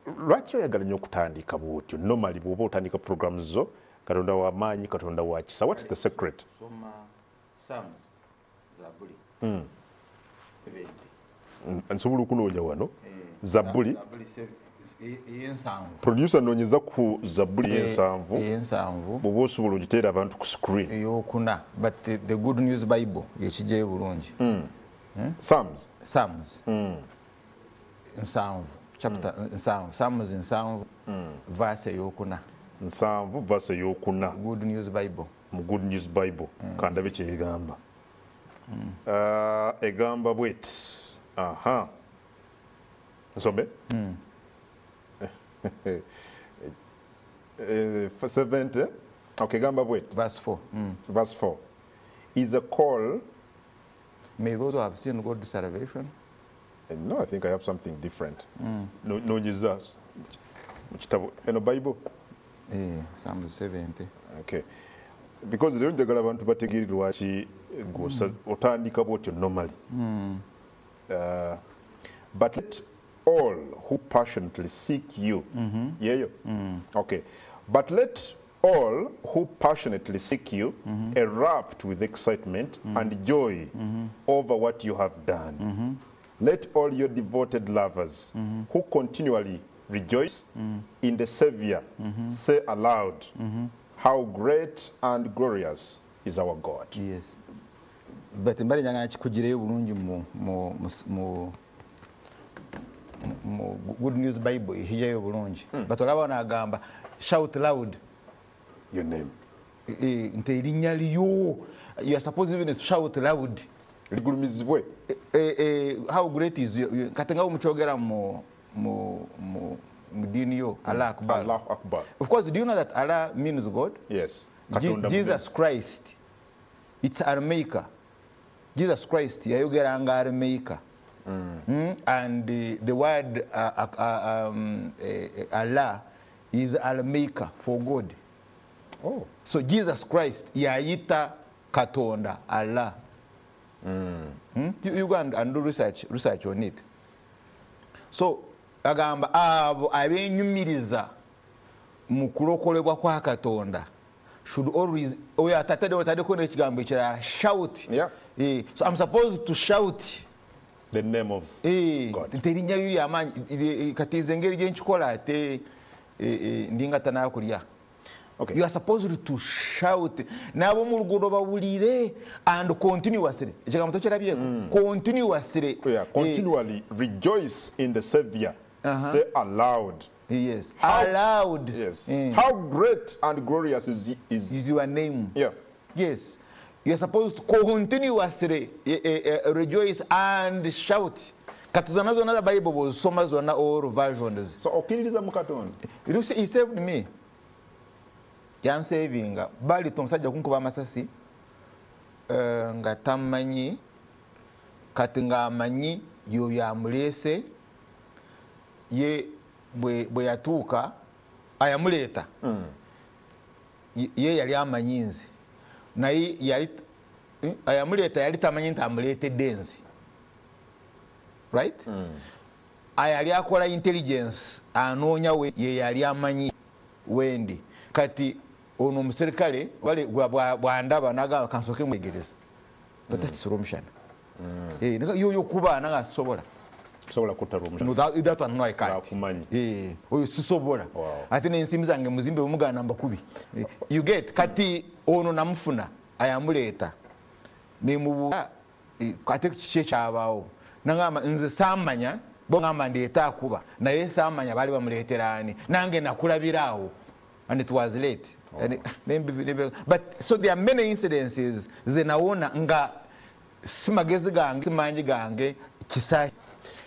Lwaki oyagala nnyo okutandika bwotyo? Normally bw'oba otandika programs zo, Katonda wa maanyi, Katonda wa kisa. What's the secret? Soma Psalms, Zabuli. Nsobola okunoonya wano Zabbuli. Ey'ensanvu. Producer, noonyeza ku Zabbuli ey'ensanvu. Ey'ensanvu. Bw'oba osobola ogiteera abantu ku screen. Eyokuna, but the Good News Bible ekijjayo bulungi. Psalms. Psalms 70, chapter 70, Psalms 70, verse eyokuna. 70, verse eyokuna. Good News Bible. Mu Good News Bible. Kandabe kyegamba. Egamba bweti. Aha, nsome. 70, okay, egamba bweti. Verse 4. Verse 4 is a call. May those who have seen God's salvation. No, I think I have something different. Noonyeza mu kitabo eno Bible. Psalms 70. Okay, because leero njagala abantu bategeere lwaki otandika bwotyo normally. But let all who passionately seek you. Yeyo. Okay, but let all who passionately seek you erupt with excitement and joy over what you have done. Let all your devoted lovers who continually rejoice in the Savior say aloud, "How great and glorious is our God." Yes, but mbale njagala kikugireyo bulungi mu Good News Bible, ekijayo bulungi. But olaba nagamba, "Shout loud your name." Nti erinnya lyo, you are supposed even to shout loud. Ligulumizibwe. How great is kati nga mukyogera mu ddiini yo, Allah Akbar. Allah Akbar. Of course, do you know that Allah means God? Yes. Katonda. Jesus Christ, it's Aramaic. Jesus Christ yayogeranga Aramaic. And the word Allah is Aramaic for God. Oh. So Jesus Christ yayita Katonda Allah. You go and do research on it. So agamba abo abenyumiriza mu kulokolebwa kwa Katonda should always, oyo atatadde otaddeko n'ekigambo ekirala, shout. So I'm supposed to shout the name of God. Nti erinnya lyo lyamaanyi. Kati nze engeri gye nkikola ate ndinga tanakulya. You are supposed to shout n'ab'omu luguudo bawulire, and continuously. Ekigambo tokirabyeko? Continuously. Yeah, continually rejoice in the Savior. Say aloud. Yes. Aloud. Yes. How great and glorious is is your name. Yes. You are supposed to continuously rejoice and shout. Kati zonna zonna za Bible bw'ozisoma zonna, all versions. So okkiririza mu Katonda? You see, he saved me. Yansavinga. Bali omusajja kunkuba amasasi nga tammanyi, kati ng'amanyi yoyo amuleese ye bwe yatuuka ayamuleeta. Ye yali amanyi nze, naye yali ayamuleeta yali tamanyi nti amuleetedde nze, right? Ayali akola intelligence anoonya we ye yali amanyi wendi. Kati ono omuserikale bale bwandaba nagamba, "Kansooke mwegereza," but that's Rwomushana. Yoyo kuba nanga sobola. Sobola kutta Rwomushana. No, that one, no, I can't. Akumanyi. Oyo sisobola. Ate n'ensimbi zange muzimbe bwemugana mbakubi. You get? Kati ono namufuna ayamuleeta nemubuuza, ate kiki ekyabaawo? Nagamba, "Nze saamanya, bo ngamba ndeeta akuba, naye saamanya baali bamuleetera ani, nange nakulabira awo," and it was late. And but so there are many incidences ze nawona nga si magezi gange, si mangi gange, kisa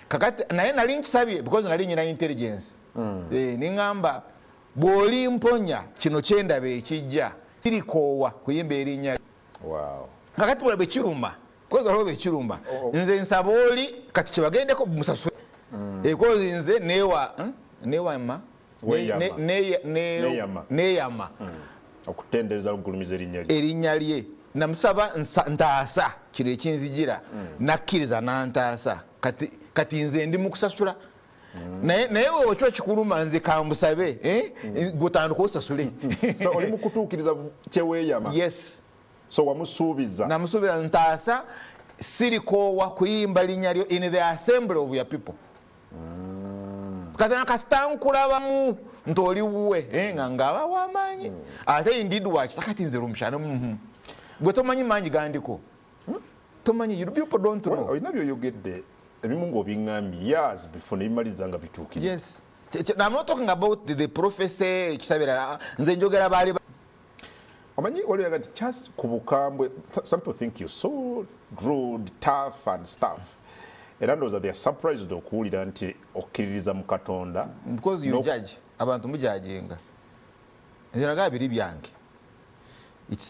kakati naye nali nkisabye because nali nyina intelligence. Niŋŋamba bw'oli mponya kino kyendaba ekijja, sirikoowa kuyimba erinnya. Kakati bula bwe kiruma, koza waliwo bwe kiruma. Nze nsaba oli kati kyebagendeko musasule. Kozi nze newa, Newama. Weeyama. Neeyama. Neeyama. Okutendereza, okugulumiza erinnya lye. Erinnya lye. Namusaba ntaasa kino ekinzijira. Nakkiriza nantaasa. Kati nze ndi mu kusasula. Naye wewe kiba kikuluma nze kambusabe, gutandika osasule. So oli mu kutuukiriza kyeweeyama. Yes. So wamusuubiza. Namusuubiza ntaasa sirikoowa kuyimba linnya lyo in the assembly of your people. Kati kasita nkulabamu nti oli wuwe, nga ngaba w'amaanyi. Ate indeed wakita kati nze Rwomushana gwe tomanyi maanyi gandiko. Tomanyi, you people don't know. Olina by'oyogedde ebimu ng'obiŋŋambye years before nebimaliza nga bituukire. Yes. I'm not talking about the prophecy ekisabira, nze njogera baali Omanyi waliwo yaga nti just ku bukambwe, some people think you're so rude, tough and stuff. Era ndowooza they are surprised okuwulira nti okkiririza mu Katonda. Because you judge, abantu mujudginga. Nze nagamba biri byange.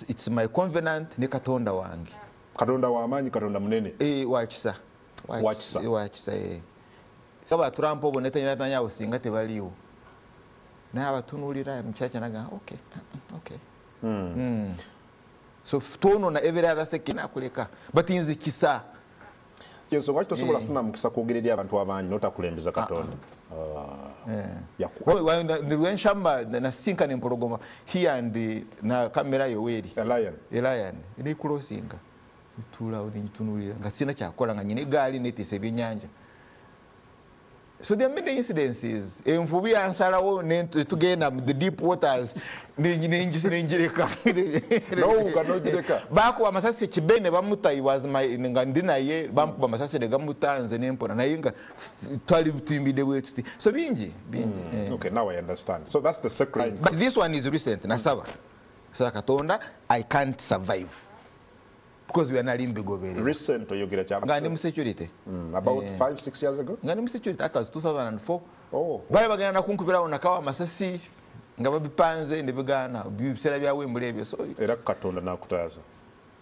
It's my covenant ne Katonda wange. Katonda w'amaanyi, Katonda munene. Wakisa. Wakisa. Wakisa, Kaba Trump obo Netanyahu singa tebaliwo. Naye abatunuulira mukyakya nagamba okay, okay. So tono na every other second akuleka. But nze kisa. Kyensonga lwaki tosobola kufuna mukisa kwogera eri abantu abangi n'otakulembeza Katonda. Lwenshamba nasinkana empologoma here and na kamera yoweri. A lion. A lion. Eri crossinga. Ntuulaawo ne ngitunuulira nga sirina kyakukola nga nnyina eggaali neetiisa ebyennyanja. So there are many incidences. Envubu yansalawo netugenda mu the deep waters nenjireka. N'owuga n'ogireka. Baakuba amasasi Kibe ne bamuta, he was my, nga ndi naye bamukuba amasasi ne gamuta nze ne mpona naye nga twali tuyimbidde bwe tuti. So bingi, bingi. Okay, now I understand. So that's the secret. But this one is recent, nasaba. So Katonda, I can't survive. Because we are not in Bigovere. Recent oyogera kya nga ndi mu security. About 5-6 years ago? Nga ndi mu security, that was 2004. Oh. Bali bagenda nakunkubirawo nakawa amasasi nga babipanze ne bigaana biseera bya Wembley ebyo. So era Katonda n'akutaasa.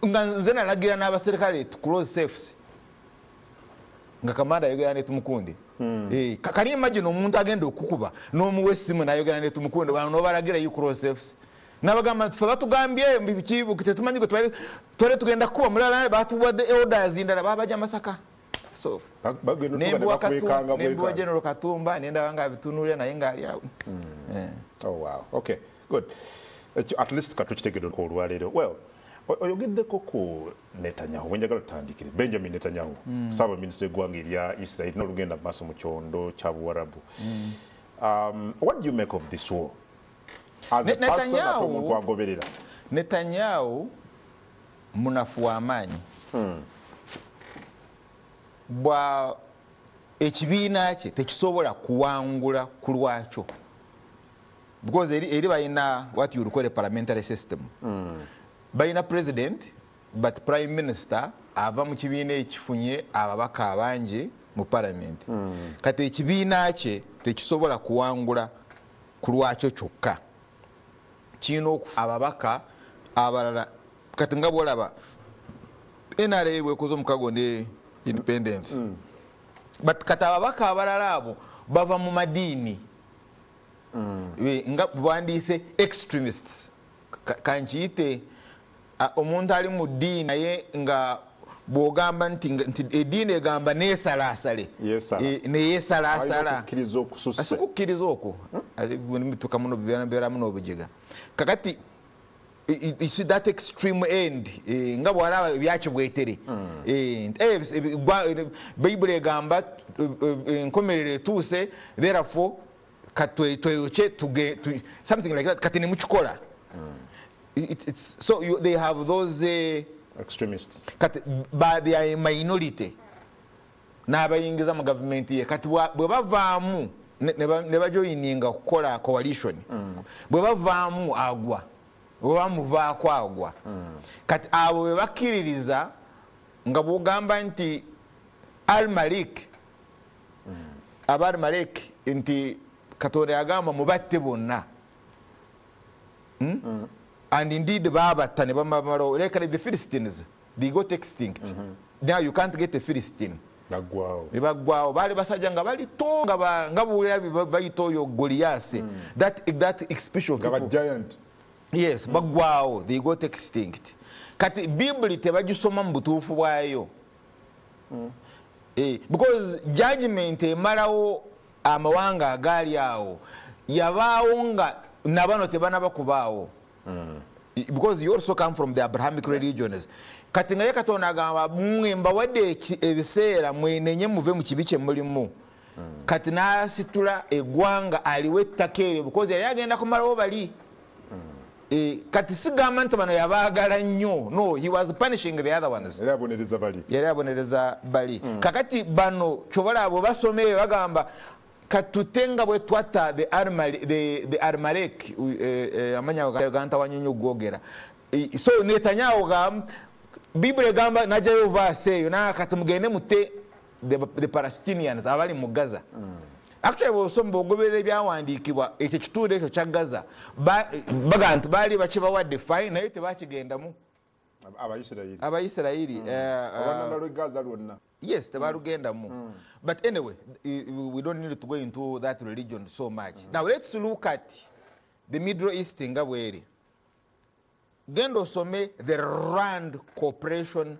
Nga nze nalagira n'abaserikale to close safes. Nga kamanda ayogera ne Tumukunde. Kali imagine omuntu agenda okukuba n'omuwa essimu n'ayogera ne Tumukunde n'obalagira you close safes. Nabagamba nti ffe batugambye biki tetumanyi gwe twali tugenda kukuba mulala batuwadde orders endala babajja Masaka. So nembuwa General Katumba nendaba nga abitunuulira naye ng'ali awo. Oh wow. Okay, good. At least katukitegedde olwaleero. Well, oyogeddeko ku Netanyahu, we njagala tutandikire. Benjamin Netanyahu, ssaabaminisita w'eggwanga erya Israel n'olugenda mu maaso mu kyondo kya Buwarabu. What do you make of this war? Netanyahu munafu w'amaanyi. Bwa ekibiina kye tekisobola kuwangula ku lwakyo. Because eri balina what you would call a parliamentary system. Balina president, but prime minister ava mu kibiina ekifunye ababaka abangi mu parliament. Kati ekibiina kye tekisobola kuwangula ku lwakyo kyokka. Kirina ababaka abalala. Kati nga bw'olaba NRA bwekoze omukago ne independence. But kati ababaka abalala abo bava mu madiini. Nga bwandiise extremists. Kankiyite omuntu ali mu ddiini naye nga bw'ogamba nti eddiini egamba neesalaasale. Neyeesalaasala. Asikukkiriza okwo. Tuka muno beeramu n'obujega. Kakati it's that extreme end. Nga bw'olaba ebyakibwetere. Bayibuli egamba enkomerero etuuse, therefore katweyoche something like that. Kati ne mukikola. So they have those extremists. Kati but they are a minority. N'abayingiza mu gavumenti ye. Kati bwe bavaamu ne bajoyininga kukola coalition. Bwe bavaamu agwa. Bwe bamuvaako agwa. Kati abo bwe bakkiririza nga bw'ogamba nti Al-Malik, aba Al-Malik nti Katonda yagamba mubatte bonna. And indeed babatta ne bamamalawo. Like the Philistines, they got extinct. Now you can't get a Philistine. Baggwawo. Baali basajja nga balito nga bw'olaba bayita oyo Goliath. That special people. Giant. Yes, baggwawo, they got extinct. Kati Bible tebagisoma mu butuufu bwayo. Because judgment emalawo Amawanga agaali awo yabaawo nga nabano tebanaba kubaawo, because you also come from the Abrahamic religions. Kati nga ye Katonda agamba, mmwe mbawadde ebiseera, mwenenye muve mu kibi kye mulimu. Kati n'asitula eggwanga aliwe ettaka eryo, because yali agenda kumalawo bali. Kati sigamba nti bano yabaagala nnyo. No, he was punishing the other ones. Yali abonereza bali. Yali abonereza bali. Kakati bano kyobalaba bwe basoma eyo bagamba, katute nga bwe twatta the Amalek, amanya gantawanya nnyo ogwogera. So Netanyahu gamba, Bibuli egamba najjayo verse eyo, naa kati mugende mute the Palestinians abali mu Gaza. Actually, bw'osoma bw'ogoberera ebyawandiikibwa, ekyo ekitundu ekyo kya Gaza, bagamba nti baali bakibawadde fine, naye tebakigendamu. Abayisirayiri. Abayisirayiri. Olwanana lw'e Gaza lwonna. Yes, tebalugendamu. But anyway, we don't need to go into that religion so much. Now let's look at the Middle East nga bweri. Genda osome the Rand Corporation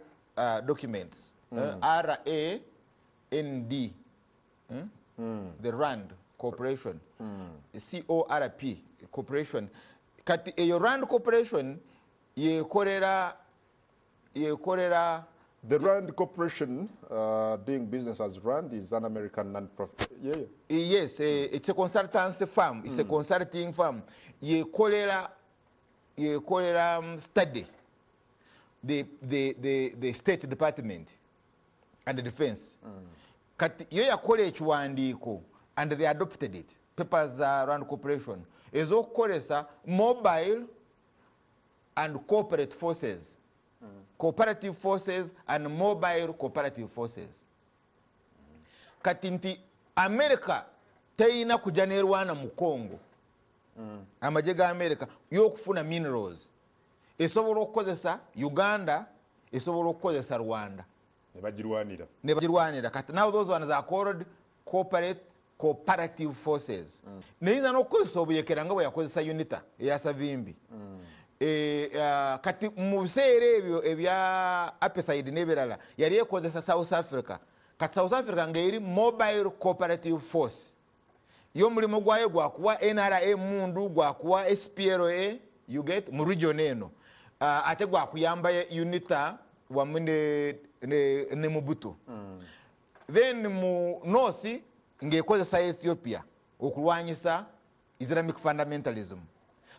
documents. RAND. The Rand Corporation. CORP Corporation. Kati eyo Rand Corporation yekolera The Rand Corporation, doing business as Rand, is an American non-profit. Yeah. Yes, it's a consultancy firm. It's a consulting firm. Yekolera study the State Department and the Defense. Kati yo yakola ekiwandiiko and they adopted it. Papers, Rand Corporation ez'okukozesa mobile and corporate forces. Cooperative forces and mobile cooperative forces. Kati nti America teyina kujja n'erwana mu Congo. Amagye ga America y'okufuna minerals esobola okukozesa Uganda, esobola okukozesa Rwanda. Ne bagirwanira. Ne bagirwanira. Kati now those ones are called cooperative forces. Neyinza n'okukozesa obuyekera nga bwe yakozesa UNITA eya Savimbi. Kati mu biseera ebyo ebya apartheid n'ebirala yali ekozesa South Africa. Kati South Africa ng'eri mobile cooperative force. Yo omulimu gwayo gwakuwa NRA mundu, gwakuwa SPLA, you get, mu region eno. Ate gwakuyamba UNITA wamu ne Mobutu. Then mu north ng'ekozesa Ethiopia okulwanyisa Islamic fundamentalism.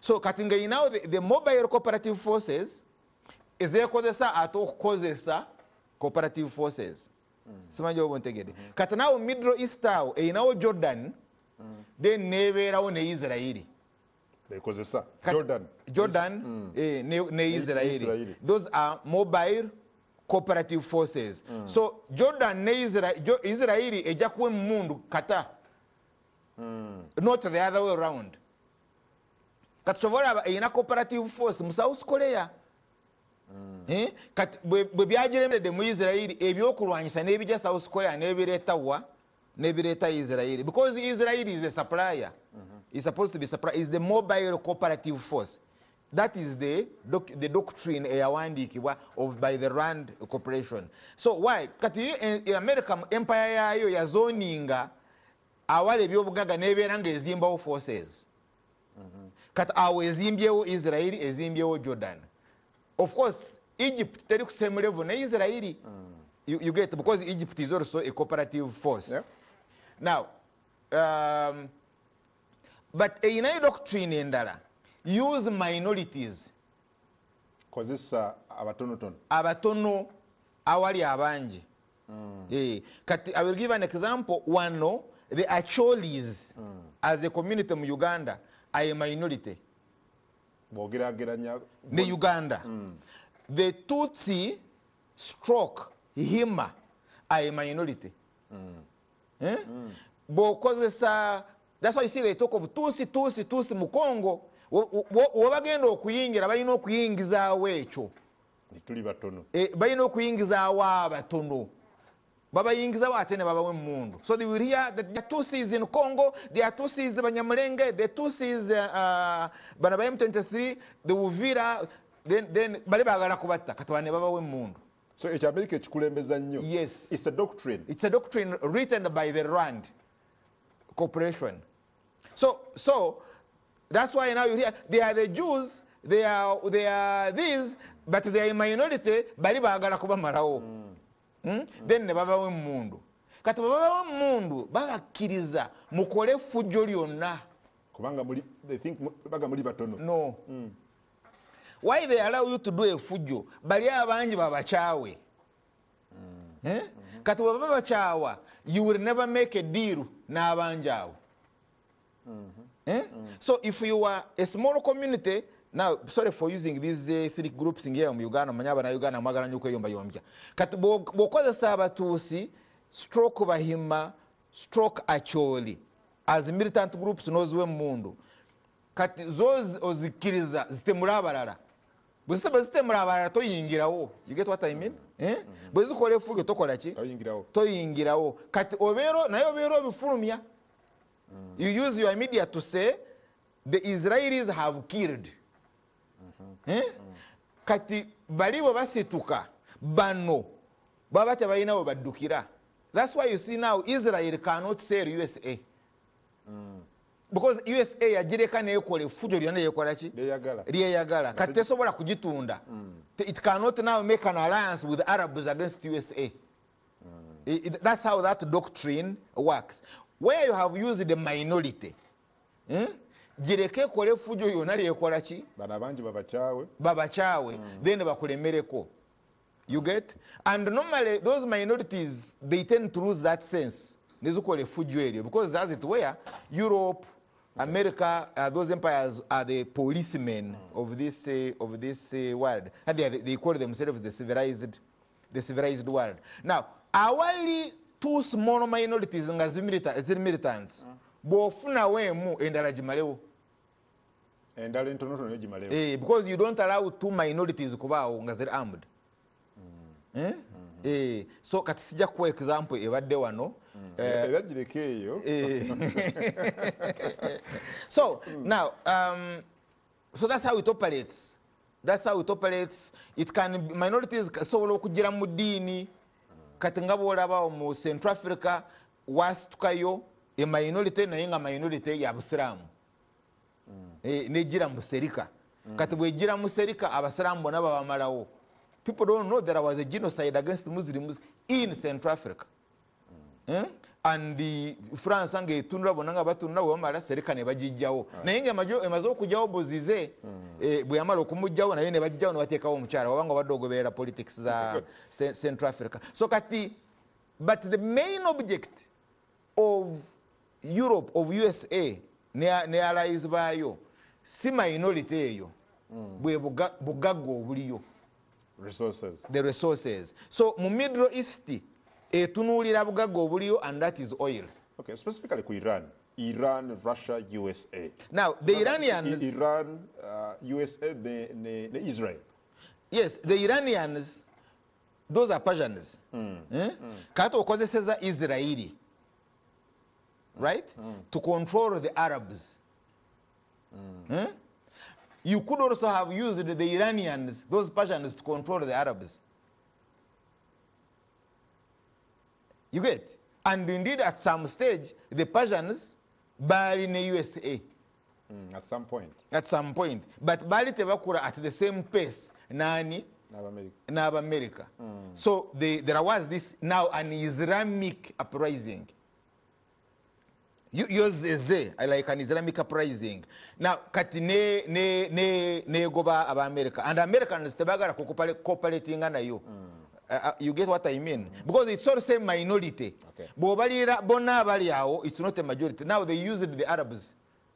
So kati ng'erinawo the mobile cooperative forces ezeekozesa ate okukozesa cooperative forces. Simanyi oba ontegedde. Kati naawe Middle East awo erinawo Jordan, then nebeerawo ne Israeli. Ekozesa Jordan. Jordan, ne Israeli. Israeli. Those are mobile cooperative forces. So Jordan ne Israeli ejja kuwa emmundu kata. Not the other way around. Kati kyova olaba erina cooperative force mu South Korea. Kati bwe byagiremeredde mu Israeli, ebyokulwanyisa n'ebijja South Korea n'ebireeta wa? N'ebireeta Israeli. Because Israel is a supplier. It's supposed to be supplier. Is the mobile cooperative force. That is the doctrine eyawandiikibwa of by the Rand Corporation. So why? Kati America empire yaayo yazoninga awali ebyobugagga n'ebeera ng'ezimbawo forces. Kati awo ezimbyewo Israeli, ezimbyewo Jordan. Of course, Egypt teri ku same level ne Israeli. You get, because Egypt is also a cooperative force. Now, but erinayo doctrine endala, use minorities. Kozesa abatonotono. Abatono awali abangi. Kati I will give an example. Wano, the Acholis as a community mu Uganda are a minority. Bw'ogeraageranya Ne Uganda. The Tutsi stroke Hima are a minority. Bw'okozesa, that's why you see they talk of Tutsi, Tutsi, Tutsi mu Congo. Webagenda okuyingira balina okuyingizaawo ekyo. Tuli batono. Balina okuyingizaawo abatono. Babayingizawo ate ne babawa emmundu. So they will hear that the Tutsis in Congo, the Tutsis Banyamulenge, the Tutsis, bano ba M23, the Uvira, then bali baagala kubatta, kati bano ne babawa emmundu. So ekyo America ekikulembeza nnyo. Yes. It's a doctrine. It's a doctrine written by the Rand cooperation. So that's why now you hear they are the Jews, they are these, but they are a minority, bali baagala kubamalawo. Then ne babawa emmundu. Kati babawa emmundu babakkiriza mukole effujjo lyonna. Kubanga muli, they think baga muli batono. No. Why they allow you to do effujjo? Bali abangi babakyawe. Kati bwe baba bakyawa, you will never make a deal n'abangi awo. So if you are a small community, now sorry for using these ethnic groups here mu Uganda, manya abana Uganda mwagala nnyo okweyombayombya. Kati bw'okozesa Abatuusi, stroke Bahima, stroke Acholi as militant groups n'oziwa emmundu, kati zo ozikkiriza zitemula abalala. Bwe zitemula abalala toyingirawo. You get what I mean? Bwe zikola effujjo tokola ki? Toyingirawo. Kati obeera naye obeera obifulumya. You use your media to say the Israelis have killed. Kati bali bwe basituka bano baba tebalina we baddukira. That's why you see now Israel cannot sell USA. Because USA yagireka neekola effujjo lyonna lyekola ki? Lyeyagala. Kati tesobola kugitunda. It cannot now make an alliance with Arabs against USA. That's how that doctrine works. Where you have used the minority, gireke ekole effujjo lyonna lyekola ki? Bano abangi babakyawe. Babakyawe. Then bakulemereko. You get? And normally those minorities, they tend to lose that sense. Nezikola effujjo eryo. Because as it were, Europe, America, those empires are the policemen of this world. And they call themselves the civilized world. Now, awali two small minorities nga ziri militants, bw'ofunawo emu endala gimalewo. Endala entonotono gimalewo. Because you don't allow two minorities kubaawo nga ziri armed. So kati sijja kuwa example ebadde wano. Era gireke eyo. So now, so that's how it operates. That's how it operates. It can minorities sobola okugira mu ddiini. Kati nga bw'olaba mu Central Africa wasitukayo e minority naye nga minority ya Busiraamu. Negira mu Serika. Kati bw'egira mu Serika Abasiraamu bonna babamalawo. People don't know there was a genocide against Muslims in Central Africa. And the France ng'etunula bonna nga batunula bwe bamala Serika ne bagijjawo. Naye ng'emaze okujjawo Bozize, bwe yamala okumugjawo naye ne bagijjawo ne bateekawo omukyala wabanga obadde ogoberera politics za Central Africa. So kati, but the main object of Europe, of USA, ne allies baayo, si minority eyo, bwe bugagga obuliyo. Resources. The resources. So mu Middle East, etunuulira bugagga obuliyo, and that is oil. Okay, specifically ku Iran. Iran, Russia, USA. Now, the Iranians... Iran, USA, the Israel. Yes, the Iranians, those are Persians. Kati okozeseza Israeli, right? To control the Arabs. You could also have used the Iranians, those Persians, to control the Arabs. You get? And indeed, at some stage, the Persians bali ne USA. At some point. At some point. But bali tebakura at the same pace. Nani? N'aba America. So there was this now an Islamic uprising. Yours is there, like an Islamic uprising. Now, kati ne goba aba America. And Americans tebagala cooperating nayo. You get what I mean? Because it's all the same minority. Okay. Bonna bali awo, it's not a majority. Now they used the Arabs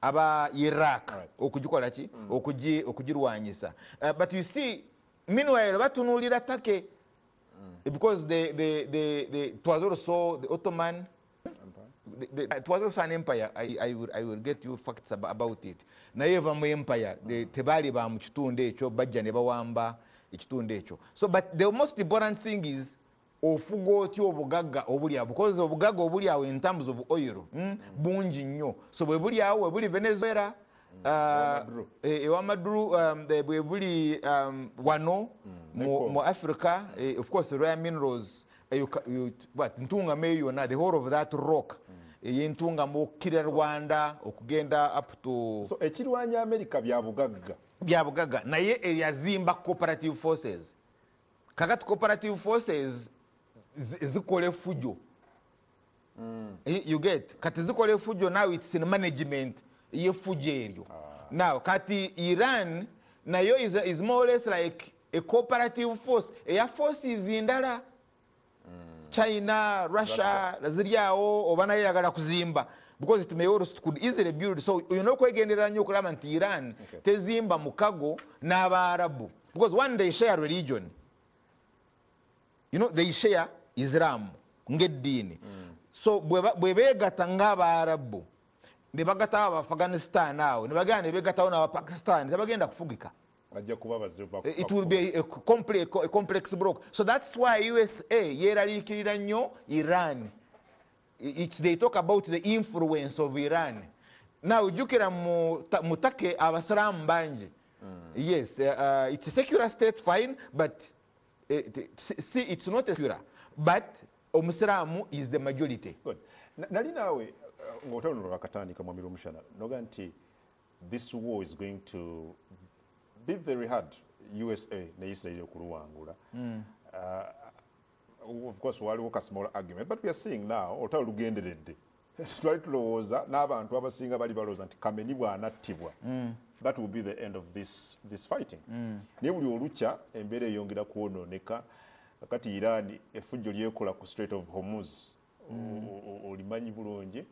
aba Iraq okugikola ki okugirwanyisa. But you see, meanwhile batunulira Turkey because the it was also the Ottoman. It was also an empire. I will get you facts about it. Naye va mu empire tebali ba mu kitundu ekyo bajja ne bawamba ekitundu ekyo. So but the most important thing is ofuga otya obugagga obuli awo, because obugagga obuli awo in terms of oil bungi nnyo. So bwe buli awo, bwe buli Venezuela, ewa Maduro, bwe buli wano mu Africa, of course rare minerals, what Ntungame yonna, the whole of that rock Ey'Entungamo okukira Rwanda okugenda up to. So ekirwanya America bya bugagga. Bya bugagga, naye eyazimba cooperative forces. Kakati cooperative forces zikola efujjo. You get? Kati zikola efujjo, now it's in management y'efujjo eryo. Now kati Iran nayo is more or less like a cooperative force eya forces endala, China, Russia, ziri awo, oba nayo eyagala kuzimba, because it may also could easily build. So olina okwegenderera nnyo okulaba nti Iran tezimba mukago n'Abaarabu, because one, they share religion, they share Islam ng'eddiini. So bwe beegatta ng'Abaarabu ne bagatawo Abaafghanistan awo, ne bagenda ne beegattawo n'Abapakistan, tebagenda kufugika. Bajja kuba bazibu. It will be a complex block. So that's why USA yeeraliikirira nnyo Iran. They talk about the influence of Iran. Now jjukira mu Turkey abasiraamu bangi. Yes, it's a secular state, fine, but see, it's not a secular, but omusiraamu is the majority. Good. Nali naawe ng'olutalo luno lwakatandika, Mwami Rwomushana, noga nti this war is going to be very hard, USA ne Israel okuluwangula. Of course waliwo ka small argument, but we are seeing now olutalo lugenderedde. Twali tulowooza n'abantu abasinga bali balowooza nti Khamenei bw'anattibwa, that will be the end of this fighting. Naye buli olukya embeera eyongera kwonooneka. Kakati Iran effujjo lyekola ku Strait of Hormuz, olimanyi bulungi.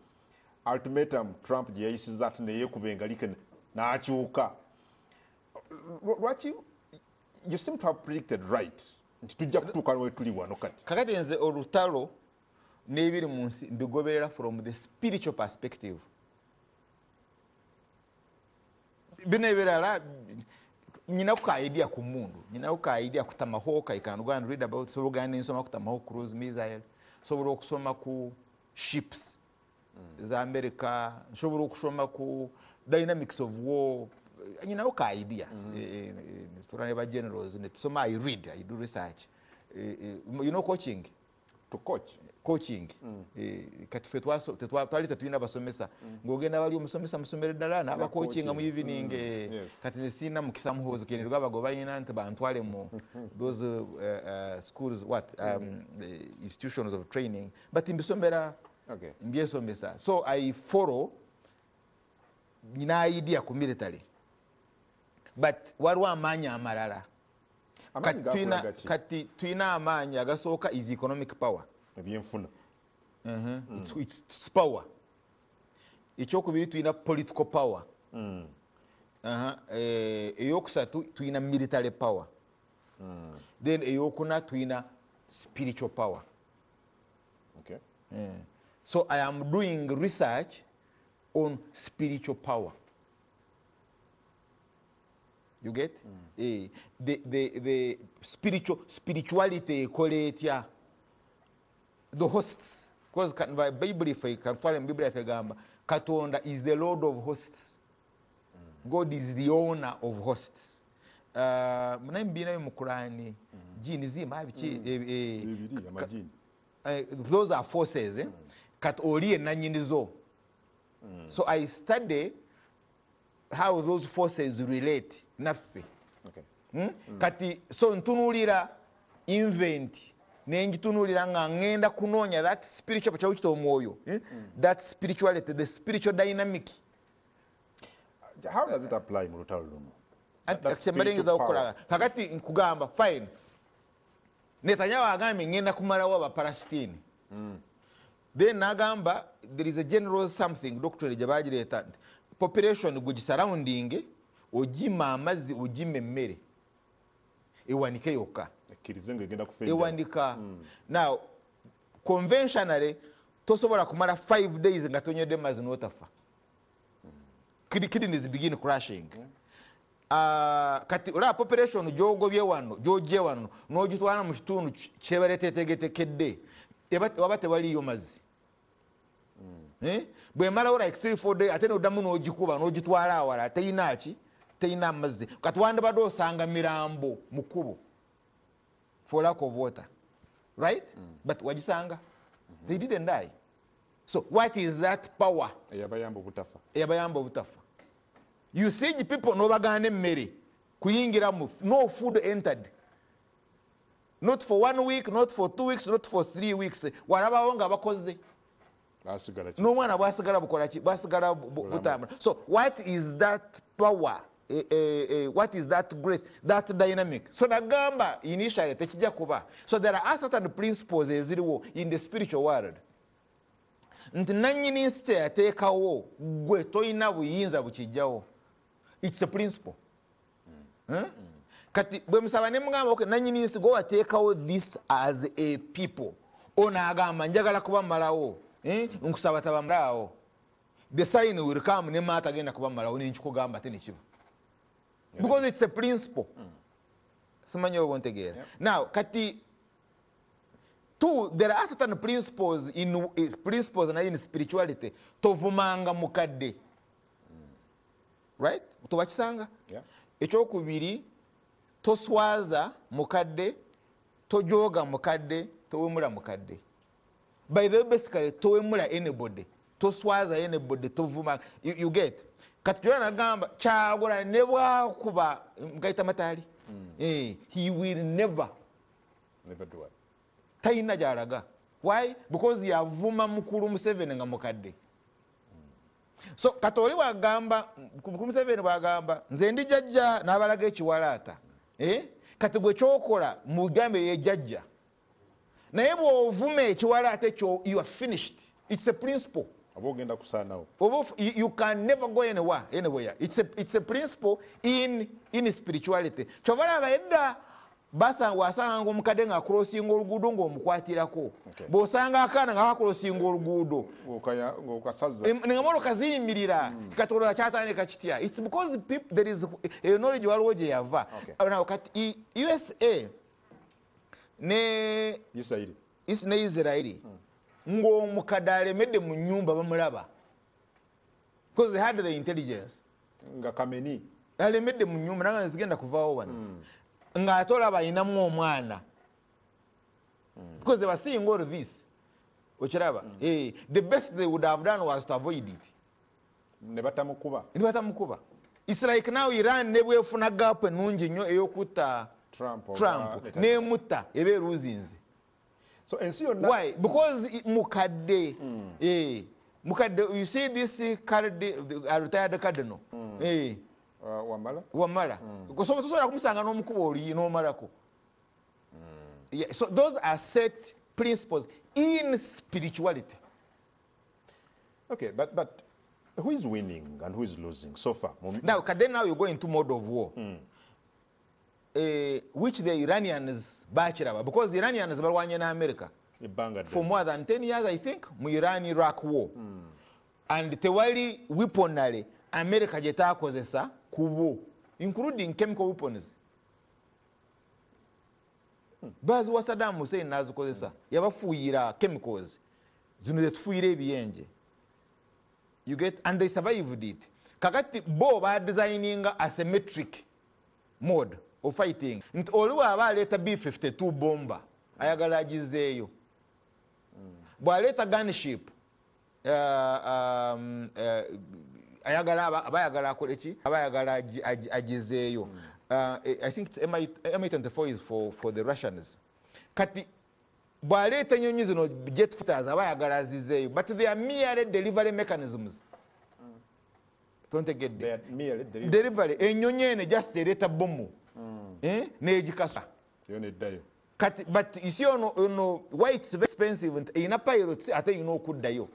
Ultimatum Trump gye yayisiza ate neyeekuba engalike n'akyuka. Lwaki you seem to have predicted right nti tujja kutuuka we tuli wano kati? Kakati nze olutalo n'ebiri mu nsi mbigoberera from the spiritual perspective. Bino ebirala nyina ku idea ku mundu, nyina ku idea ku Tomahawk. I can go and read about, sobola ogenda nsoma ku Tomahawk cruise missile, sobola okusoma ku ships za America, nsobola okusoma ku dynamics of war. Nyinawo ka idea. Tula ne ba generals ne tusoma. I read, I do research. You know coaching? To coach? Coaching. Kati ffe twali tetulina basomesa, ng'ogenda bali omusomesa musomero ddala n'abacoachinga mu evening. Kati nze sirina mukisa Muhoozi Kainerugaba balina nti bantwale mu those schools, what, institutions of training, but mbisomera, mbyesomesa. So I follow, nina idea ku military, but waliwo amaanyi amalala. Amaanyi gakulaga ki? Kati tulina amaanyi agasooka is economic power. Ebyenfuna. It's power. Ekyokubiri tulina political power. Eyokusatu tulina military power. Then eyokuna tulina spiritual power. So I am doing research on spiritual power. You get? The spirituality ekola etya? The hosts. Because by Bible, if I can follow Bible, if I gamba, Katonda is the Lord of hosts. God is the owner of hosts. Munaye mbina mu Qurani, jini zima biki, Bibiri, amajini. Those are forces, eh? Kat oli enanyinizo. So I study how those forces relate naffe. Kati so ntunuulira event nengitunulira nga ngenda kunoonya that spiritual kyawukita omwoyo, eh? That spirituality, the spiritual dynamic. How does it apply mu lutalo luno? Anti That kyembalengezaako spiritual okukola. power. Kakati nkugamba fine, Netanyahu agambye ngenda kumalawo Abapalasitini. Then nagamba there is a general something doctrine gye bagireeta nti population gwe gisurrounding, ogima amazzi, ogima emmere, ewanike yokka. Ekkirize ng'egenda kufa enjala. Ewanika. Now conventionally tosobola kumala 5 days nga tonywedde mazzi n'otafa. Kidneys begin crashing. Kati olaba population gy'ogobye wano, gy'ogye wano n'ogitwala mu kitundu kyebaleeta etegetekedde, waba tewaliyo mazzi. Bwemalawo like 3-4 days, ate n'oddamu n'ogikuba n'ogitwala awala, teyina ki? Teyina mazzi. Kati wandibadde osanga mirambo mu kkubo for lack of water, right? But wagisanga, they didn't die. So what is that power? Eyabayamba obutafa. Eyabayamba obutafa. You see people n'obagaana emmere kuyingiramu, no food entered. Not for 1 week, not for 2 weeks, not for 3 weeks. Walabawo nga bakoze. N'omwana bwasigala bukola ki? Bwasigala butambula. So what is that power? What is that grace? That dynamic? So nagamba initially tekijja kuba. So there are certain principles eziriwo in the spiritual world. Nti nannyini nsi kye yateekawo gwe toyina buyinza bukijjawo. It's a principle. Kati bwe musaba ne mugamba, okay, nannyini nsi gwe wateekawo this as a people. Ono agamba njagala kubamalawo. Nkusaba tabamalawo. The sign will come ne maata agenda kubamalawo nenkikugamba ate nekiba. Because it's a principle. Simanyi oba ontegeera. Now kati two, there are certain principles in principles na in spirituality. Tovumanga mukadde. Right? Tobakisanga? Ekyokubiri, toswaza mukadde, tojoga mukadde, towemula mukadde. By the way, basically, towemula anybody. Toswaza anybody, tovuma. You get? Kati jona nagamba, Kyagula ne bwakuba mugaita matali. He will never. Never do it. Talina gy'alaga. Why? Because yavuma mukulu Museveni nga mukadde. So kati oli bw'agamba, mukulu Museveni bw'agamba, nze ndi jjajja n'abalaga ekiwalaata. Kati gwe ky'okola mugambe ye jjajja. Naye bw'ovuma ekiwalaata ekyo, you are finished. It's a principle. Oba ogenda kusaanawo. You can never go anywhere. It's a principle in spirituality. Kyova olaba edda wasanga omukadde nga crossinga oluguudo ng'omukwatirako. Bw'osanga akaana nga kakrossinga oluguudo ng'okasaza. Ng'emmotoka ziyimirira. Kati olowooza kyatandika kitya? It's because there is a knowledge waliwo gye yava. Now kati USA ne Israeli ng'omukadde alemedde mu nnyumba bamulaba. Because they had the intelligence. Nga Kameni. Alemedde mu nnyumba nanga nzigenda kuvaawo wano. Ng'ate olaba ayinamu omwana. Because they were seeing all this. Okiraba? The best they would have done was to avoid it. Ne batamukuba. Ne batamukuba. It's like now Iran ne bwefuna gap ennungi nnyo ey'okutta Trump n'emutta eba eruzinze. So ensi yonna. Why? Because mukadde. Mukadde, you see this retired cardinal. Wamala? Wamala. Tosobola kumusanga n'omukuba oli n'omalako. Yeah, so those are set principles in spirituality. Okay, but who is winning and who is losing so far? Now, then now you go into mode of war. Which the Iranians bakiraba, because the Iranians balwanye na America for more than 10 years, I think, mu Iran-Iraq war. And tewali weaponry America gye taakozesa ku bo, including chemical weapons. Baziwa Saddam Hussein n'azikozesa, yabafuuyira chemicals zino zetufuuyira ebiyenje. You get, and they survived it. Kakati bo ba designinga asymmetric mode of fighting. Nti oli bw'aba aleeta B-52 bomber ayagala agizeeyo. Bw'aleeta gunship ayagala aba ayagala akole ki? Aba ayagala agizeeyo. I think it's MI-24 is for the Russians. Kati bw'aleeta ennyonyi zino jet fighters aba ayagala azizeeyo, but they are merely delivery mechanisms. Tontegedde. Delivery. Ennyonyi eno just ereeta bomu. N'egikasa. Yo neddayo. Kati, but you see ono why it's very expensive nti erina pilots ate erina okuddayo.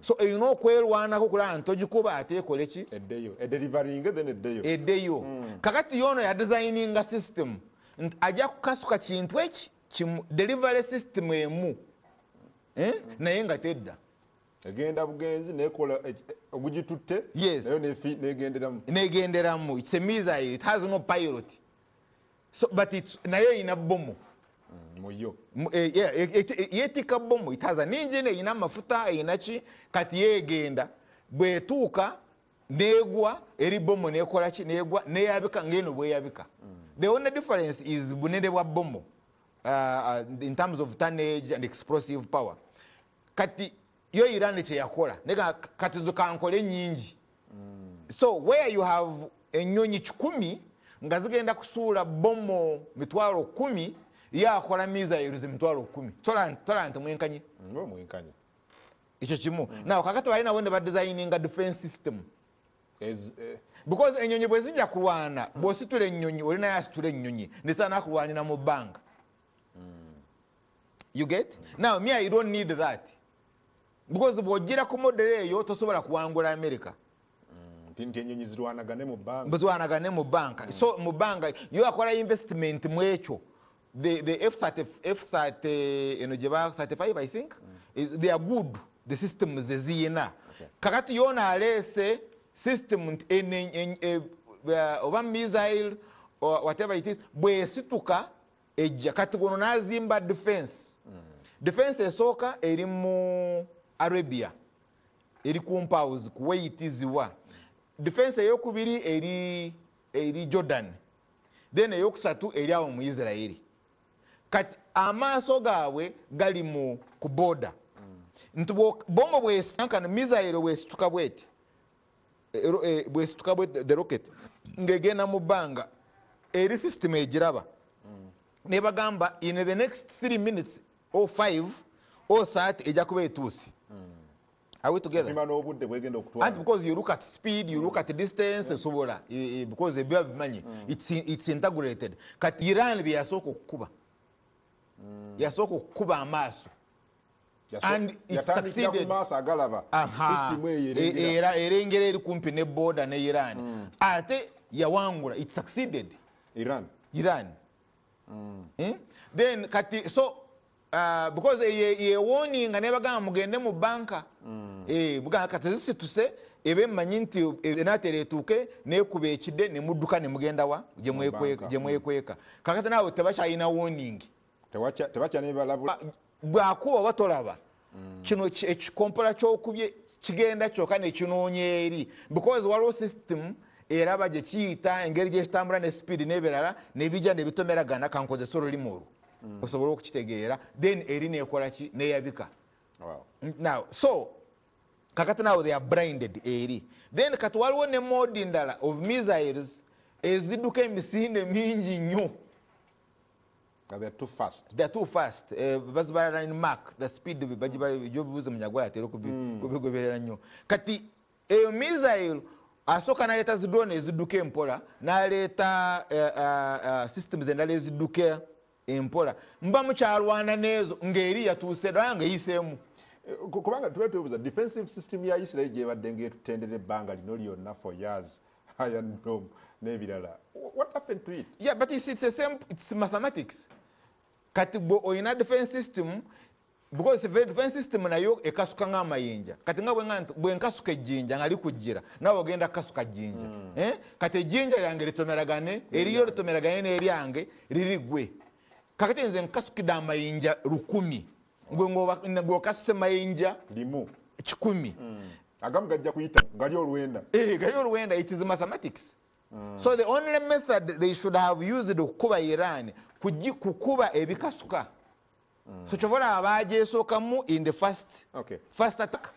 So erina okwerwanako kulaba nti ogikuba ate ekole ki? Eddeyo. Edeliveringe then eddeyo. Eddeyo. Kakati yono ya designinga system nti ajja kukasuka kintu eki kimu delivery system emu. Naye nga tedda. Egenda bugenzi nekola ogugitutte. Yes. Nayo negenderamu. Negenderamu. It's a missile. It has no pilot. So, but it's nayo ina bomu. Muyo. Yetika bomu. It has an engine, ina mafuta, ina ki, kati yegenda. Bwetuuka negwa eri bomu nekola ki, negwa neyabika ngeno bweyabika. The only difference is bunene bwa bomu in terms of tonnage and explosive power. Kati Yo Iran kyeyakola nega kati zo kankole nyingi. So where you have ennyonyi 10 nga zigenda kusuula bomo 10,000, yakola missiles 10,000. Tola nti mwenkanye. Mwenkanye. Ekyo kimu. Now kakati balina wende ba designinga defense system. Because ennyonyi bwe zijja kulwana, bw'ositula ennyonyi olina yasitula ennyonyi nesana kulwanira mu bbanga. You get? Now me, I don't need that. Because bw'ojjira ku model eyo tosobola kuwangula America. Nti ennyonyi zirwanagane mu bbanga. Zirwanagane mu bbanga. So mu bbanga yo akola investment mu ekyo. The F30 F30 eno gye ba 35 I think is, they are good. The systems eziyina. Kakati yona aleese system nti oba missile or whatever it is bwesituka ejja. Kati gono n'azimba defense. Defense esooka eri mu Arabia, eri ku Mpaws, Kuwait, ziwa. Defense eyokubiri eri Jordan, then eyokusatu eri awo mu Israeli. Kati amaaso gaabwe gali mu ku border. Nti bombo bwesankana missile bwesituka bweti, bwesituka bweti the rocket ng'egenda mu bbanga, eri system egiraba. Ne bagamba in the next 3 minutes or 5 or 30 ejja kuba etuuse. Are we together? Pima n'obudde bwegenda okutwala. And because you look at speed, you look at distance, esobola, because ebiba bimanyi, it's integrated. Kati Iran bye yasooka okukuba. Yasooka okukuba amaaso. And it Yatandikira ku succeeded. maaso agalaba. System eyo erengera. Era erengera eri kumpi ne border ne Iran. Ate yawangula, it succeeded. Iran. Iran. Then kati so because ye warning nga nebagamba mugende mu banka. Bugamba kati zisituse ebe mmanyi nti enaatera etuuke nekuba ekidde ne mudduka ne mugenda wa gye Mu banka. gye mwekweka. Kakati naawe tebakyalina warning. Tebakya nebalabula. Bw'akuba oba tolaba. Kino ekikompola ky'okubye kigenda kyokka ne kinoonya eri. Because waliwo system eraba gye kiyita engeri gye kitambula ne speed n'ebirala ne bijja ne bitomeragana, kankozesa olulimi olwo. Osobola okukitegeera. Then eri neekola ki? Neeyabika. Now, so kakati now they are blinded eri. Then kati waliwo ne mode ndala of missiles ezidduka emisinde mingi nnyo. They are too fast. They are too fast. Bazibala in mark the speed bagibuuza Munyagwa atera kubigoberera nnyo. Kati eyo missile asooka n'aleeta zi drone ezidduka empola, n'aleeta systems endala ezidduka empola. Mba mukyalwana n'ezo ng'eri yatuuse ddala ng'eyiseemu. Kubanga tuba twebuuza defensive system ya Israel gyebadde ng'etutendera ebbanga lino lyonna for years, Iron Dome n'ebirala. What happened to it? Yeah, but it's the same, it's mathematics. Kati bwe olina defense system, because the defense system nayo ekasuka ng'amayinja. Kati nga bwe nkasuka ejjinja nga likujjira, naawe ogenda kukasuka jjinja. Kati ejjinja lyange litomeragane, eriyo litomeragane n'eryange liri ggwe. Kakati nze nkasukidde amayinja 1000. Gwe ng'okasuse mayinja limu 10. Agamu gajja kuyita gali olwenda. Gali olwenda, it is mathematics. So the only method they should have used okukuba Iran, kukuba ebikasuka. So kyova olaba baagyesookamu in the first attack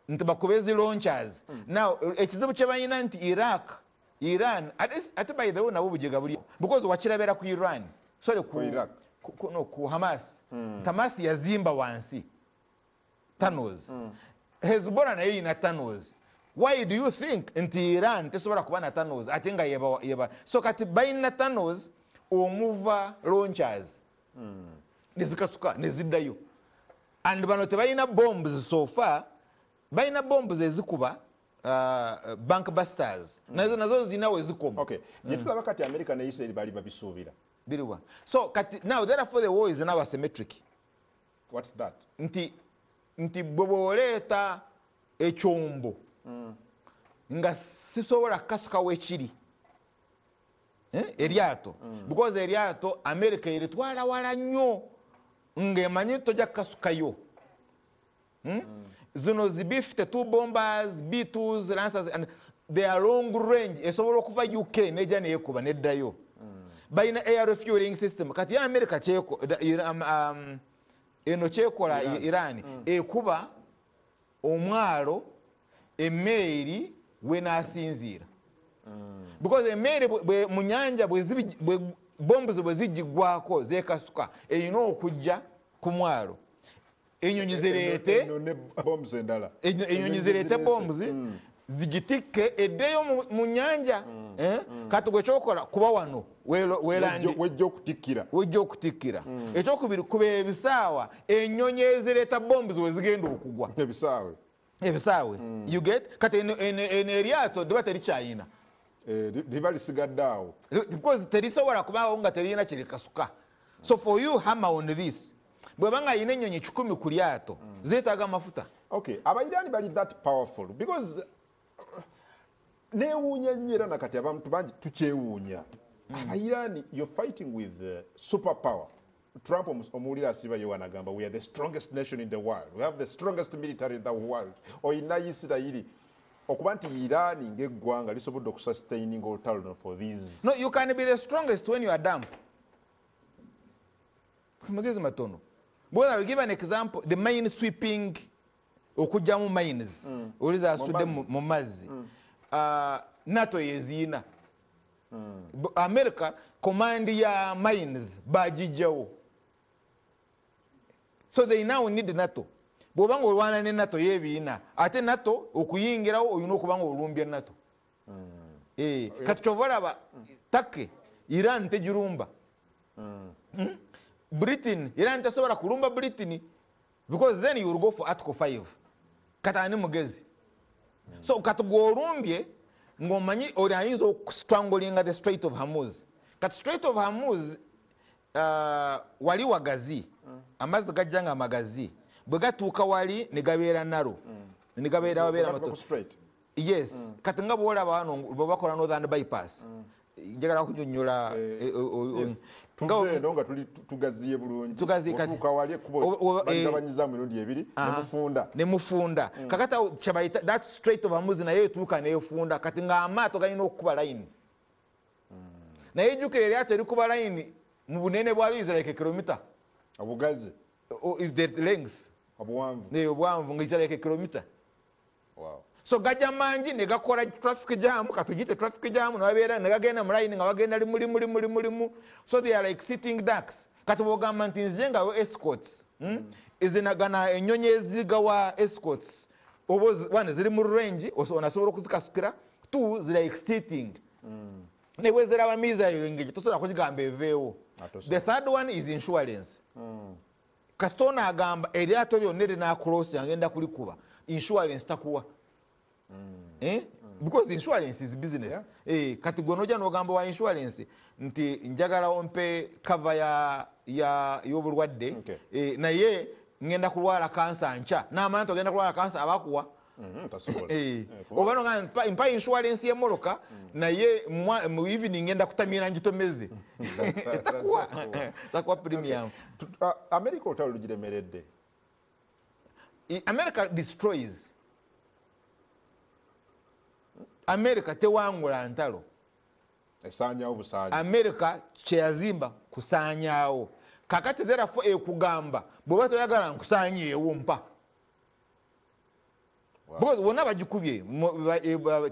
nti bakube zi launchers. Now ekizibu kye balina nti Iraq, Iran, ate by the way nabo bujega buli, because wakirabera ku Iran, sorry, Ku Iraq. No, ku Hamas. Hamas yazimba wansi tunnels. Hezbollah nayo ina tunnels. Why do you think nti Iran tesobola kuba na tunnels ate nga yeba? So kati balina tunnels omuva launchers. Nezikasuka neziddayo. And bano tebalina bombs so far, balina bombs ezikuba bank busters. Nazo zina we zikoma. Okay. Gye tulaba kati America ne Israel bali babisuubira. Biriwa. So kati now therefore the war is now asymmetric. What's that? Nti bwe bw'oleeta ekyombo nga sisobola kukasuka wekiri. Eryato. Because eryato America eritwala wala nnyo ng'emanyi tojja kukasukayo. Zino zi B-52 bombers, B-2s, Lancers, and they are long range. Esobola okuva UK nejja neekuba neddayo. Balina air refueling system. Kati ya America kyeko, da, eno kyekola Iran. Iran. Ekuba Omwalo emmeeri wenasinziira. Because emmeeri mu nyanja bombs bwe zigigwako zekasuka, erina okujja ku mwalo. Enyonyi zireete bombs endala. Enyonyi zireete bombs zigitikke eddeyo mu nyanja. Kati gwe kyokola kuba wano wejja okutikkira. Wejja okutikkira. Ekyokubiri, kuba ebisaawa ennyonyi ezireeta bombs we zigenda okugwa. Ebisaawe. Ebisaawe. You get? Kati eno eryato liba terikyayina. Liba lisigadde awo. Because terisobola kubaawo nga teriyina kirikasuka. So for you, hammer on this. Bweba nga ayina ennyonyi 10 ku lyato, zeetaaga amafuta. Okay, Abairani bali that powerful because neewuunya nnyo era nakati abantu bangi tukyewuunya. Abairani, you're fighting with super power. Trump omuwulira asiba ye wanagamba, we are the strongest nation in the world. We have the strongest military in the world. Oyina Isirayiri. Okuba nti Iran ng'eggwanga lisobodde okusustaining olutalo for these. No, you can be the strongest when you are dumb. Magezi matono. But I will give an example. The mine sweeping, okujjamu mines. Oliza asudde mu mazzi. NATO yeziina. America command ya mines bagijjawo. So they now need NATO. Bw'obanga olwana ne NATO yebiina, ate NATO okuyingirawo olina okuba nga olumbye NATO. Kati kyova olaba Turkey, Iran tegirumba. Britain, Iran tasobola kulumba Britain because then you will go for Article 5. Kati ani mugezi? So kati gw'olumbye ng'omanyi oli ayinza okusitrangolinga the Strait of Hormuz. Kati Strait of Hormuz wali wagazi, amazzi gajja nga magazi. Bwe gatuuka wali ne gabeera naro. Ne gabeera wabeera mato. Yes. Kati nga bw'olaba wano bwe bakola Northern Bypass. Njagala kunyonnyola nga nga tuli tugaziye bulungi. Otuuka wali ekkubo baligabanyiza mirundi ebiri ne mufunda. Ne mufunda. Kakati kye that Strait of Hormuz naye etuuka n'efunda. Kati ng'amaato galina okukuba line. Naye jjukira eryato erikuba line mu bunene bwalyo is like a kilometer. Obugazi. Is the length. Obuwanvu. Ne obuwanvu nga is like a kilometer. Wow. So gajja mangi ne gakola traffic jam, katugite traffic jam, ne babeera ne gagenda mu line nga bagenda limu limu limu limu limu. So they are like sitting ducks. Kati bw'ogamba nti nze nga escorts. Ezinagana ennyonyi ezigawa escorts. Oba one ziri mu range, onasobola okuzikasukira. Two, ziri like sitting. Ne bwe ziraba missile engeri tosobola kugigamba eveewo. The third one is insurance. Kasitona agamba eryato lyonna erinaakulosi agenda kulikuba. Insurance takuwa. Because insurance is business. Yeah. Kati gwe n'ojja n'ogamba wa insurance nti njagala ompe cover ya y'obulwadde. Okay. Naye ngenda kulwala kansa nkya. N'amanya nti ogenda kulwala kansa abakuwa. Tasobola. Oba n'ogamba mpa insurance y'emmotoka naye mu evening ngenda kutamira ngitomeze. Takuwa. Takuwa premium. Okay. America olutalo lugiremeredde. America destroys. America tewangula ntalo. Esaanyawo busaanyi. America kyeyazimba kusaanyaawo. Kakati therefore ekugamba bw'oba toyagala nkusaanyeewo mpa. Wow. Because bonna bagikubye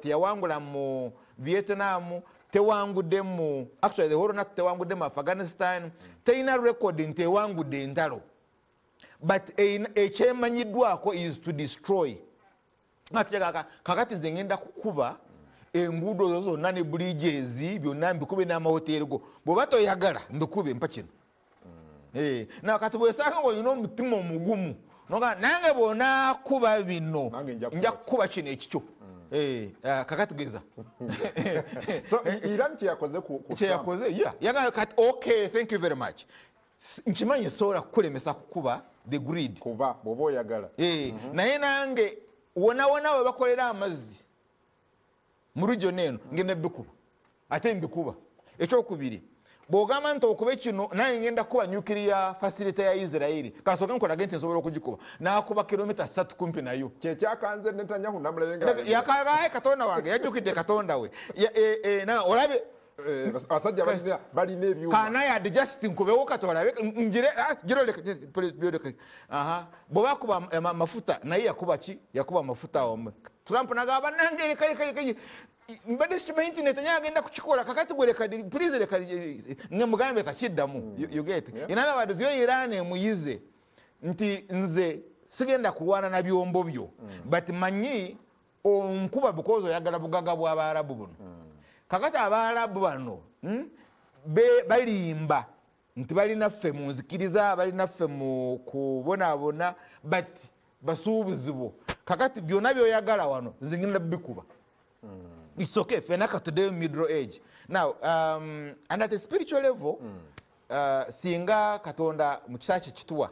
teyawangula mu Vietnam, tewangudde mu actually the whole NATO tewangudde mu Afghanistan, terina record nti ewangudde entalo. But ekyemanyiddwako is to destroy. Kakati nze ngenda kukuba enguudo zo zonna ne bridges byonna mbikube n'amahoteeri go. Bw'oba toyagala mbikube mpa kino. Na kati bw'osanga ng'olina omutima omugumu noga nange bw'onaakuba bino nja kukuba kino ekikyo. Kakati geza. So Iran kyeyakoze ku kyeyakoze, yeah. Yagala kati okay, thank you very much. Nkimanyi sobola kukulemesa kukuba the grid. Kuba bw'oba oyagala. Naye nange wona wona we bakolera amazzi mu region eno ngenda mbikuba. Ate mbikuba. Ekyokubiri, bw'ogamba nti okube kino naye ngenda kuba nuclear facility ya Israeli. Kasooke nkolage nti nsobola okugikuba. N'akuba kilomita 3 kumpi nayo. Kye kyakanze Netanyahu namulabe nga yakagaye Katonda wange, yajjukidde Katonda we. Na olabe Abasajja balina ebyuma. Can I adjust nkubewo katolabe ngire giroleka please byoleka. Aha, bwe bakuba amafuta naye yakuba ki? Yakuba amafuta awo. Trump nagamba nange reka reka reka, mbadde sikimanyi nti Netanyahu agenda kukikola, kakati gwe leka, please leka nge mugambe takiddamu. You get? In other words, yo Iran emuyize nti nze sigenda kulwana na byombo byo, but manyi onkuba because oyagala bugaga bw'Abaarabu buno. Kakati Abaarabu bano balimba nti balinaffe mu nzikiriza, balinaffe mu kubonaabona, but basuubuzi bo. Kakati byonna by'oyagala wano nze ngenda bikuba. It's okay, ffenna today middle age. Now, and at a spiritual level, singa Katonda mu kisa kye kituwa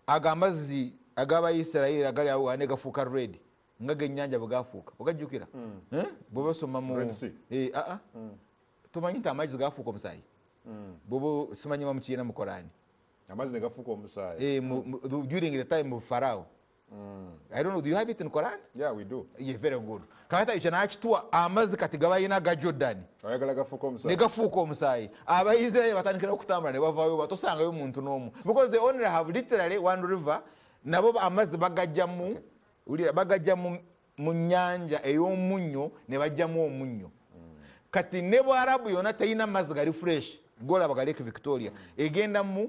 ago amazzi ag'Abayisirayiri agali awo ne gafuuka red nga g'ennyanja bwe gafuuka, ogajjukira? Eh? Bwe basoma mu Red Sea. Eh, ah, ah. Tumanyi nti amazzi gafuuka omusaayi. Bw'oba simanyi bamukiina mu Korani. Amazzi ne gafuuka omusaayi. Eh, during the time of Pharaoh. I don't know, do you have it in Quran? Yeah, we do. Yeah, very good. Kakati ekyo n'akituwa amazzi kati gabalina ga Jordan. Oyagala gafuuka omusaayi. Ne gafuuka omusaayi. Abayisirayiri batandikira okutambula ne bavaayo, batosangayo omuntu n'omu. Because they only have literally one river, nabo amazzi bagajja mu, wulira, bagajja mu nnyanja ey'omunnyo ne bajjamu omunnyo. Kati ne Bwarabu yonna terina mazzi gali fresh, golaba ga Lake Victoria. Egenda mu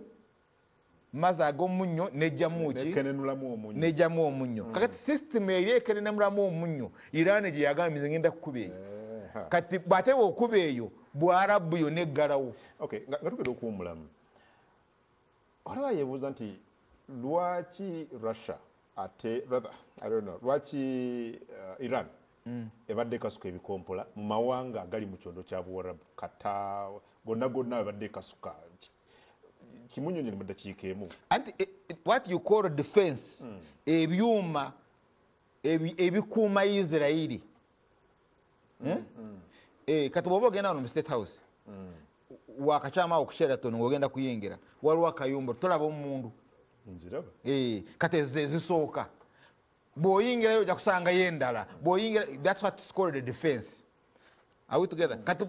mazzi ag'omunnyo n'ejjamu ki? Nekenenulamu omunnyo. N'ejjamu omunnyo. Kakati system eri ekenenulamu omunnyo, Iran gye yagambye nze ngenda kukuba eyo. Kati bw'ate bw'okuba eyo, Bwarabu yonna eggalawo. Okay, nga tugenda okuwummulamu. Olaba yeebuuza nti lwaki Russia ate, rather, I don't know, lwaki Iran ebadde ekasuka ebikompola mu mawanga agali mu kyondo kya Buwarabu, Qatar, gonna gonna ebadde ekasuka. Kimunyonyole mu ddakiika emu. Anti, what you call defense, ebyuma ebikuuma Isirayiri. Kati bw'oba ogenda wano mu State House, wakakyama awo ku Sheraton ng'ogenda kuyingira, waliwo akayumba, tolaba omundu. Nziraba. Kati ezo ezisooka. Bw'oyingirayo ojja kusangayo endala. Bw'oyingira, that's what is called the defense. Are we together? Kati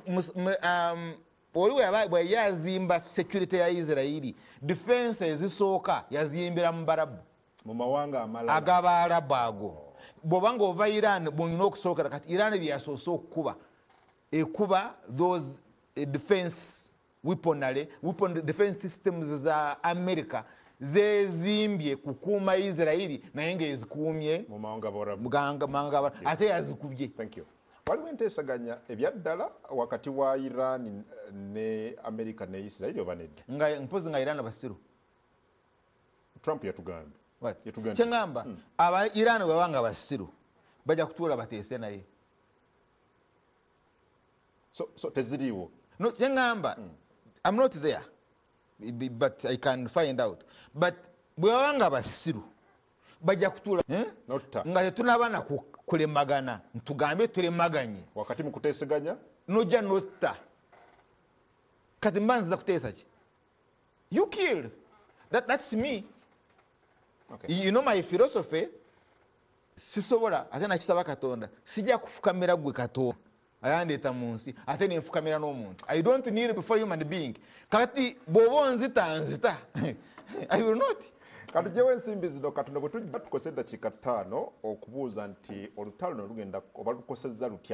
oli bwe yazimba security ya Isirayiri, defense ezisooka yaziyimbira mu Barabu. Mu mawanga amalala. Ag'Abaarabu ago. Bw'oba ng'ova Iran, bw'olina okusookera, kati Iran bye yasoose okukuba, ekuba those defense weaponry, weapon defense systems za America zezimbye kukuuma Isirayiri, naye ng'ezikuumye mu mawanga Bawarabu. Mawanga Bawarabu. Ate yazikubye. Thank you. Waliwo enteesaganya ebyaddala wakati wa Iran ne America ne Isirayiri oba nedda? Nga mpozi nga Iran basiru. Trump yatugambye. What? Yatugambye. Kye ngamba, aba Iran bwe baba nga basiru, bajja kutuula bateese naye. So teziriiwo? No, kye ngamba, I'm not there, but I can find out. But bwe baba nga basiru, bajja kutuula, Not ta. Nga tetunaba na kulemagana, tugambe tulemaganye. Wakati mu kuteeseganya? Nojja notta. Kati mba nziza kuteesa ki? You kill. That's me. You know my philosophy, sisobola, ate nakisaba Katonda, sijja kufukamira gwe Katonda ayandeeta mu nsi, ate nenfukamira n'omuntu. I don't kneel before human being. Kati bw'oba onzita, nzita. I will not. Katuggyewo ensimbi zino katono, bwe tujja tukose eddakiika 5 okubuuza nti olutalo luno lugenda oba lukosezza lutya.